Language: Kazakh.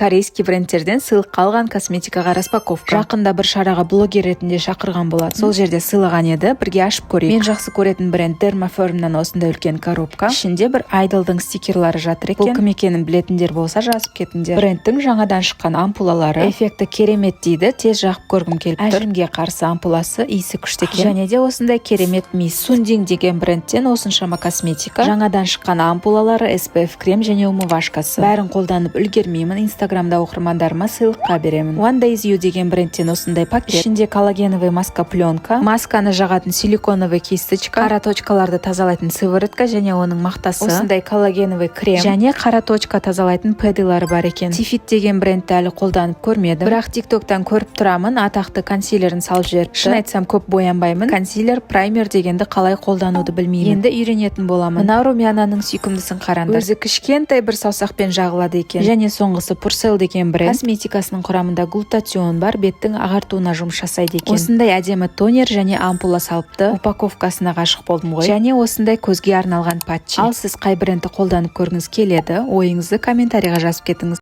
Корейский брендтерден сыйлыққа алған косметикаға распаковка. Жақында бір шараға блогер ретінде шақырған болатын, сол жерде сыйлаған еді, бірге ашып көрейік. Мен жақсы көретін бренд Dermafirmнан осындай үлкен коробка. Ішінде бір айдолдың стикерлары жатыр екен. Бұл кім екенін білетіндер болса, жазып кетіңдер. Брендтің жаңадан шыққан ампулалары, эффекті керемет дейді, тез жағып көргім келіп тұр. Әжімге қарсы ампуласы, иісі күшті екен. Және де осындай керемет мисс. Сундин деген брендтен осыншама косметика, жаңадан шыққан ампулалары, SPF крем және умывашкасы. Бәрін қолданып үлгермеймін, Инстаграмда оқырмандарыма сыйлыққа беремін. One Days You деген брендтен осындай пакет. Ішінде коллагеновый маска, пленка, масканы жағатын силиконовый кисточка, қара точкаларды тазалайтын сыворотка және оның мақтасы, осындай коллагеновый крем және қара точка тазалайтын пэдылары бар екен. Тифит деген брендті әлі қолданып көрмедім, бірақ ТикТоктан көріп тұрамын, атақты консилерін салып жіберіпті. Шын айтсам, көп боянбаймын, консилер, праймер дегенді қалай қолдануды білмеймін, енді үйренетін боламын. Мына румянаның сүйкімдісін қараңдар, өзі кішкентай, бір саусақпен жағылады екен. Және соңғысы Пурсел деген бренд. Косметикасының құрамында глутатион бар, беттің ағартуына жұмыс жасайды екен. Осындай әдемі тонер және ампула салыпты, упаковкасына ғашық болдым ғой. Және осындай көзге арналған патчи. Ал сіз қай брендті қолданып көргіңіз келеді? Ойыңызды комментарийға жазып кетіңіз.